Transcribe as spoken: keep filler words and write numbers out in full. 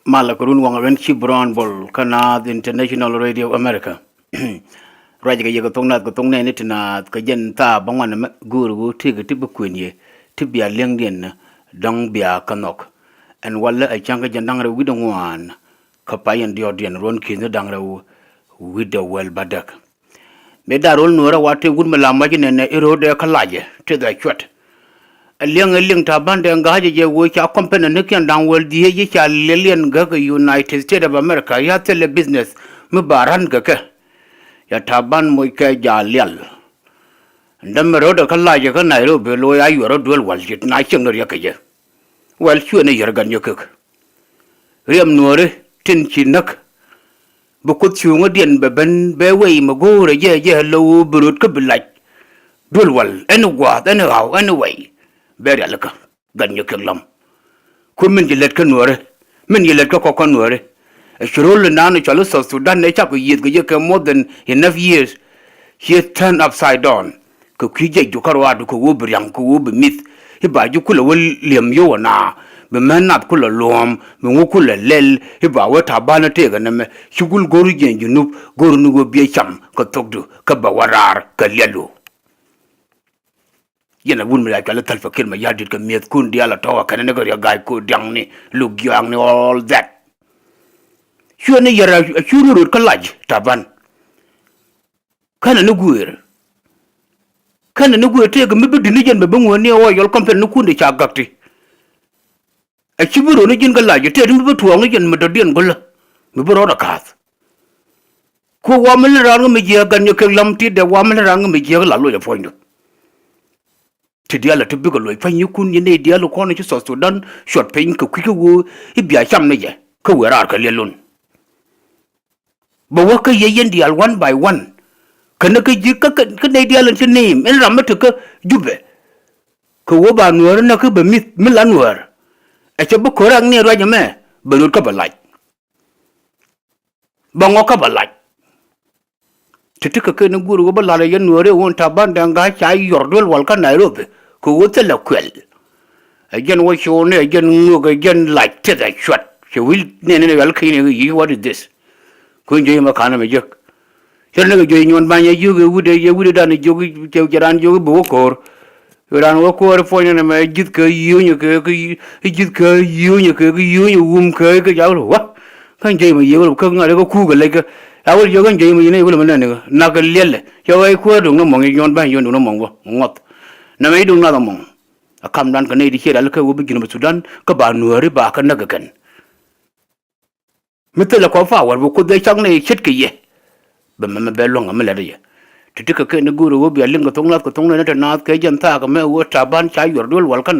Malɛ kɛ run waŋ ɛ ɣän ci Brown Bol kä Naath International Radio America. Ruac kɛ yɛ kɛ thok Naath kɛ thok nɛɛni ti Naath kɛ jɛn thaap bäŋuan ɛmɛ go̱o̱r ɣöö tëëkɛ ti bi kuën yɛ ti bia li̱eŋdiɛn dɔ̱ŋ bia kä nhɔk. Ɛn walɛ ɛ cäŋ kä jɛn da̱ŋ rɛw wi̱cdɛ ŋuan kä pay ɛn diɔ̱ɔ̱kdiɛn ruɔ̱n ki̱thni da̱ŋ rɛw wi̱cdɛ wäl bädäk. Mëë da̱r ro̱l nuɔ̱ɔ̱rä wa tëë wut mi la mac inɛnɛ i̱ ro̱o̱dɛ kä lacɛ tëë dhɛ cuɛt. Ɛ liɛŋ ɛ liɛŋ Taban Deng Gai jɛ jɛ wee ca kɔmpɛnɛ ni kiɛn da̱ŋ wäl dhieec i̱ ca liɛliɛn gäk ɛ United States of America ya thilɛ business mi ba ran kɛ kɛ. Ya Taban moc kɛ jaal lial. Dämɛ ro̱o̱dɛ kä lacɛ kä Nairobi lo̱o̱ ya yuɔrä duel wal ji̱t na cieŋ ni riɛk kɛ jɛ. Wɛl cuɛ ni yɛr gan nyɛ kek. Riɛm nuɔ̱ɔ̱ri tin ci näk. Bi Kuoth cuŋädiɛn bɛ ben bɛ wei mi go̱o̱rɛ jɛ jɛ lo̱w bi röt kä bi lac. Duel wal ɛn gua̱a̱th ɛn ɣaw ɛn wei. Bɛ rialikä gan nyɛ kek lam. Ku min ci lät kä nuɔ̱ɔ̱ri min ci lät kä kɔk kä nuɔ̱ɔ̱ri. Ɛ ci ro̱l naan cɔl i̱ South Sudan ɛ cak kɛ yiëth kɛ jɛ kɛ more than enough years. Ciɛ turn upside down. Kɛ kui̱ jiɛcdu kä ruaadu kɛ woo bi riaŋ kɛ woo bi mith. I̱ ba ji̱ kulɛ wä li̱em yio̱w ɛ naa bi män nath kulɛ luɔ̱ɔ̱m bi ŋu kulɛ lɛl. I̱ ba wee Taban ɛ tëëkɛ nɛmɛ ci gul go̱r jiɛn Junub go̱r ni wee biɛ cam kɛ thokdu kä bɛ wä raar kɛ liɛlu. Yɛn a wut mi la cual i̱ Salva Kiir Mayardit kɛ mi̱ethkun diaal a tɔ̱ a kɛnɛ ni kɛ Riɛk Gai Kodiaŋni Luk Jiaŋni all that. Cuɛ ni yɛr a cu ni rööt kä lac Taban. Känɛ ni guëër. Känɛ ni guëër tëëkɛ mi bi di̱t ni jɛn bɛ bi ŋuäär ni ɛ wä yɔl kɔmpɛn ni kun de ca gak ti. A ci bi ro̱o̱n ni ji̱n kä lac tëëkɛ mi bi tuɔɔk ni jɛn mi dɔ̱diɛn go̱lä mi bi rɔɔd a ka̱a̱th. Ku wa mi lät raan kä mi jiääk gan nyɛ kek lam ti dee wa mi lät raan kä mi jiääk la loc a puɔ̱nydu. Ti diaal a ti bikɛ loc pa̱ny yikun yɛn nɛy diaal kɔn ci South Sudan cuɔt piny kɛ kui̱ kä ɣöö i̱ bia cam ni jɛ kä wëë raar kɛ liɛl lun. Bɛ wä kä yɛ yɛn diaal one by one. Kɛnɛ kä ji̱ kä kä nɛy diaal ɛn ci neem ɛn ram mi te kä Jubɛ. Kɛ wä ba nuäär näk kä bɛ mi̱th mi la nuäär. Ɛ cɛ bi ko̱r rak ni ruac ɛmɛ bɛ röt kä bɛ lac. Bɛ ŋɔ kä bɛ lac. Ti ti kɛ kɛn i̱ guur wä bä la̱t ɛ yɛn nuääri wun Taban Deng Gai ca yɔr duel wal kä Nairobi kɛ wä thilɛ kuɛl. Ɛ jɛn wä cuuni ɛ jɛn ŋuök ɛ jɛn lac teth ɛ cuɛt cɛ wi̱c nɛn ni yɔal kɛn i̱ yic what is this? Kui̱n jiöc mɛ ka̱n ɛmɛ jiäk. Cɛ rɛ ni kɛ jiöc nyuɔn ba̱ny ɛ jiök ɛ wi̱cdɛ ɛ wi̱cdɛ dan ɛ jiök cɛ raan jiök i̱ bi wä ko̱o̱r. Raan wä kuäär puɔ̱ny nɛmɛ ji̱th kɛ yio̱nyɛ kɛ kɛ ji̱th kɛ yio̱nyɛ kɛ kɛ yio̱nyɛ wum kɛ kɛ ja̱l wä. Kä jɛy mɛ yiëë wä kä ŋa̱t kɛ kuuk kɛ lec kä. A wä jiök kä jɛy mɛ yiëë ni wä mɛ nɛn kɛ nak kɛ liɛlɛ. Cɛ wä i̱ kuäär duŋ ni mɔŋ i̱ nyuɔ̱n ba̱ny yio̱n duŋ ni mɔŋ wä ŋuɔth. Nɛmɛ i̱ duŋ nath ɛmɔŋ. A kam dan kɛ nɛy ti ciɛ ral kä wä bi ji̱n bɛ Sudan kä ba nuääri ba kɛ näk kɛ kɛn. Mi thilɛ kɔ power bi Kuoth dee cak ni ce̱tkɛ yɛ. Bɛ mɛmɛ bɛ luäŋ mi lɛt yɛ. Ti ti kɛ kɛn i̱ go̱o̱r ɣöö bia liŋ kɛ thoŋ nath kɛ thoŋ nɛn te naath kɛ jɛn thaak ɛmɛ ɣöö Taban ca yuɔr duel wal kä